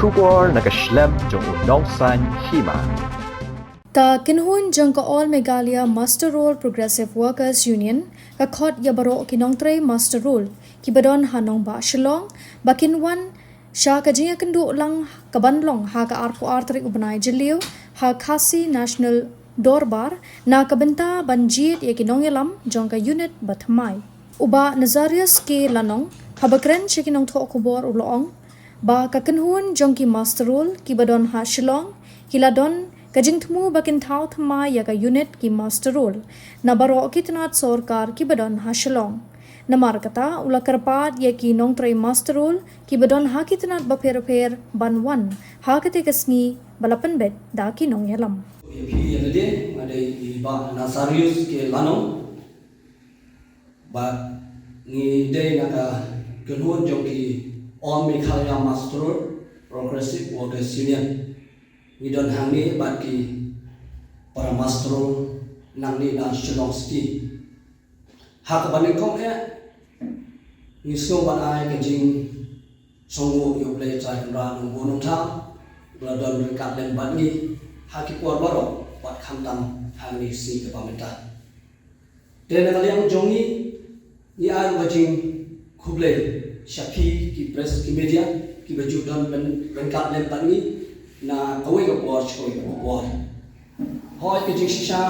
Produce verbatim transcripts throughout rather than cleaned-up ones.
Khubor na ka shlem jong u Nongsaiñ Hima. Ka kynhun jong ka All Meghalaya Muster Roll Progressive Workers Union ka khot ïa baroh ki nongtrei muster roll kiba don ha nongbah Shillong ba kin wan sha ka jingïakynduh lang kaban long ha ka arphew ar tarik u bnai Jylliew ha Khasi National Dorbar na ka bynta ban jied ïa ki nongïalam jong ka unit bathymmai. U Bah Nazarius K Lanong haba kren sha ki nongthoh khubor u la ong ba ka kynhun jong ki muster roll kiba don ha Shillong ki la don ka jingthmu ba kin thaw thymmai ïa ka unit ki muster roll na baroh ki tnat sorkar kiba don ha Shillong. Namar kata u la kyrpad ïa ki nongtrei muster roll kiba don ha ki tnat bapher bapher ban wan ha katei ka sngi ba la pynbeit da ki nongïalam. Ïa phi ïa lade, nga dei i Bah Nazarius K Lanong. Bad ngi dei na ka kynhun jong ki All Meghalaya Muster Roll Progressive Workers Union. Ngi don hangne bad ki para muster roll nangne na Shillong City. Ha kaba nyngkong eh, ngi sngew ban ai ka jingsngewnguh ïa U Blei Trai Kynrad Nongbuh Nongthaw, ba la don ryngkat lem bad ngi ha ki por baroh, bad khamtam hangne sngi kaba mynta. Te na ka liang jong ngi, ngi ai ruh ka jingkhublei sha phi ki press, ki media kiba ju don ryngkat lem bad ngi na kawei ka por sha kawei ka por. Hooid, ka jingshisha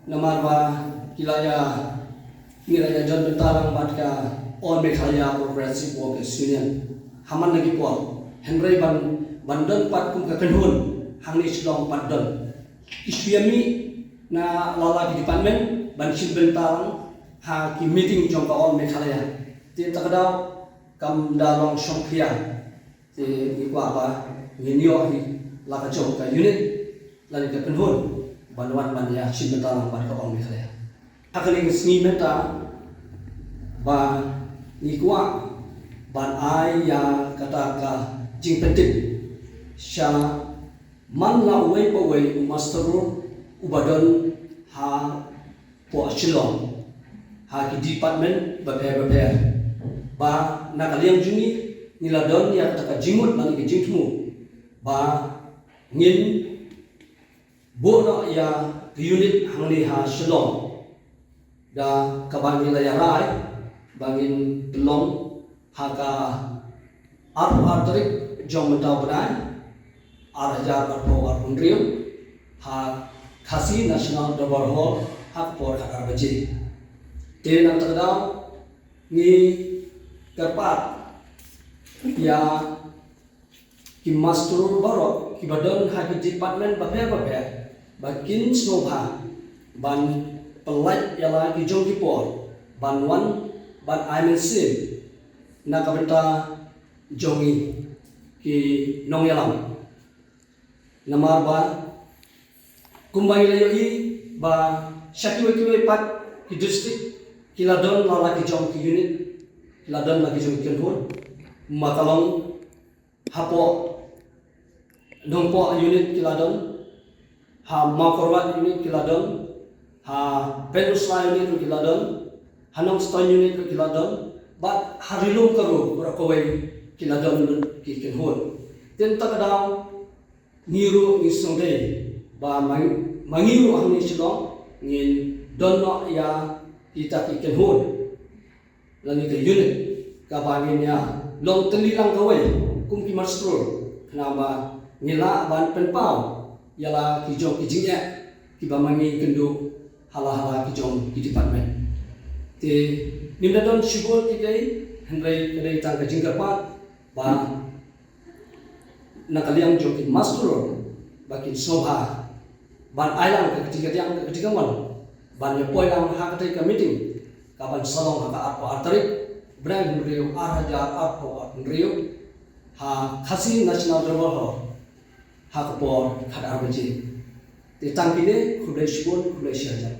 namar ba ki la ïa, ngi la ïa don bynta lang bad ka All Meghalaya Progressive Workers Union ha man la ki por. Hynrei ban, ban don pat kum ka kynhun hangne Shillong pat don. Ki shu ïa mih na la la ki department ban shim bynta lang ha ki meeting jong ka All Meghalaya. Te kata ka daw kam da long shongkhia. Te ngi kwah ba ngin ïoh hi la ka jong ka unit lane ka kynhun ban wan ban ïa shim bynta lang bad ka All Meghalaya. Ha kane ka sngi mynta ba ngi kwah ban ai ïa kata ka jingpyntip sha man la uwei pa uwei u muster roll uba don hapoh Shillong ha ki department bapher bapher. Ba na ka liang jong ngi, ngi la don ïa kata ka jingmut lane ka jingthmu ba ngin buh noh ïa ka unit hangne ha Shillong. Da kaba ngi la ïa rai ba ngin pynlong ha ka arphew ar tarik jong mynta u bnai, ar hajar arphew arphew hynriew, ha Khasi National Dorbar Hall ha ka por khatar baje. Te na kata ka daw ngi kyrpad ïa ki muster roll baroh kiba don ha ki department bapher bapher ba kin sngewbha ban pyllait ïa la ki jong ki por ban wan ban ai mynsiem na ka bynta jong ngi ki nongïalam. Namar ba kumba ngi la ïohi ba sha kiwei kiwei pat ki district ki la don la la ki jong ki unit, ki la don la ki jong ki kynhun, ma ka long hapoh Nongpoh unit ki la don, ha Mawkyrwat unit ki la don, ha Pynursla unit ki la don, ha Nongstoiñ unit ki la don, bad ha Ri Lum Garo baroh kawei ki la don ki kynhun. Te na kata ka daw ngi ruh ngi sngewdei ba ma, ma ngi ruh hangne Shillong ngin don noh ïa kita ki kynhun lane ka unit kaba ngin ïa long tylli lang kawei kum ki muster roll, khnang ba ngin lah ban pynpaw ïa la ki jong ki jingeh kiba ma ngi kynduh ha la ha la ki jong ki department. Te ngim da don shibun kiei kiei, hynrei ka dei tang ka jingkyrpad ba na ka liang jong ki muster roll ba kin sngewbha ban ai lang ka kti kadiang ka kti kamon ban ïa poi lang ha katei ka meeting kaban sa long ha ka arphew ar tarik bnai hynriew, ar hajar arphew hynriew, ha Khasi National Dorbar Hall ha ka por khatar baje. Te tang kine, khublei shibun, khublei shihajar.